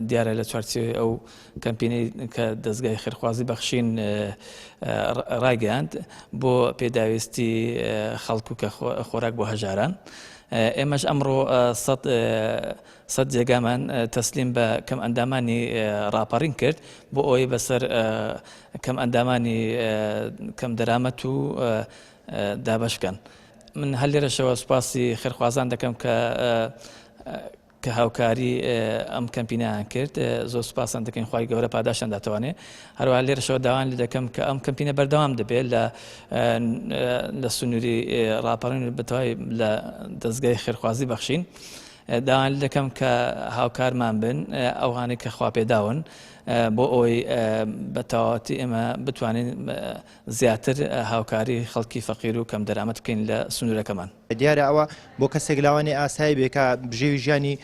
دیارە لە چوارچێوەی ئەو کەمپینەی کە دەزگای خێرخوازی بەخشین ڕایگەیاند بۆ پێداویستی خەڵک و کە خۆراک بۆ هەژاران ئێمەش ئەمڕۆ سەد جێگامان تەسلیم بە کەم ئەندامانی ڕاپەڕین کرد بۆ ئەوەی بەسەر کەم ئەندامانی کەم دەرامەت و دابەش بکەن. من هەر لێرەشەوە سوپاسی خێرخوازان دەکەم کە کە هاوکاری ئەم کەمپینەیان کرد زۆر سوپاسیان دەکەین خوای گەورە پاداشتیان داتەوانێ هەروەها لێرەشەوە داوایان لێ دەکەم کە ئەم کەمپینە بەردەوام دەبێت لە لە سنووری ڕاپەڕین بەتەوای لە دەستگای خێرخوازی بەخشین داوایان لێ دەکەم کە هاوکارمان بن ئەوانەی کە خوا پێداون بۆ ئەوەی بە تەواوەتی ئێمە بتوانین زیاتر هاوکاری خەڵکی فەقیر و کەمدەرامەت بکەین لە سنوورەکەمان. دیارە ئەوە بۆ کەسێک لاوانەیە ئاسایی بێ کە بژێوی ژیانی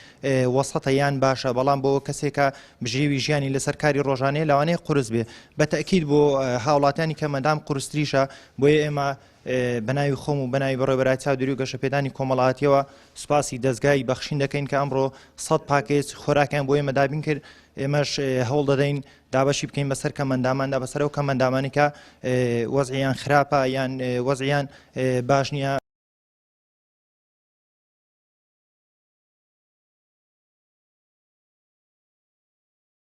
وەسەتە یان باشە، بەڵام بۆ کەسێک کە بژێوی ژیانی لەسەر کاری ڕۆژانەیە لەوانەیە قورس بێ. بە تەئکید بۆ هاوڵاتیانی کەمئەندام قورستریشە، بۆیە ئێمە بە ناوی خۆم و بە ناوی بەڕێوەبەرایەتی چاودێری و گەشەپێدانی کۆمەڵایەتیەوە سوپاسی دەزگای بەخشین دەکەین کە ئەمڕۆ 100 پاکێج خۆراکیان بۆ ئێمە دابین کرد، ئێمەش هەوڵ دەدەین دابەشی بکەین بەسەر کەمئەنداماندا، بەسەر ئەو کەمئەندامانەی کە وەزعیان خراپە یان وەزعیان باش نییە.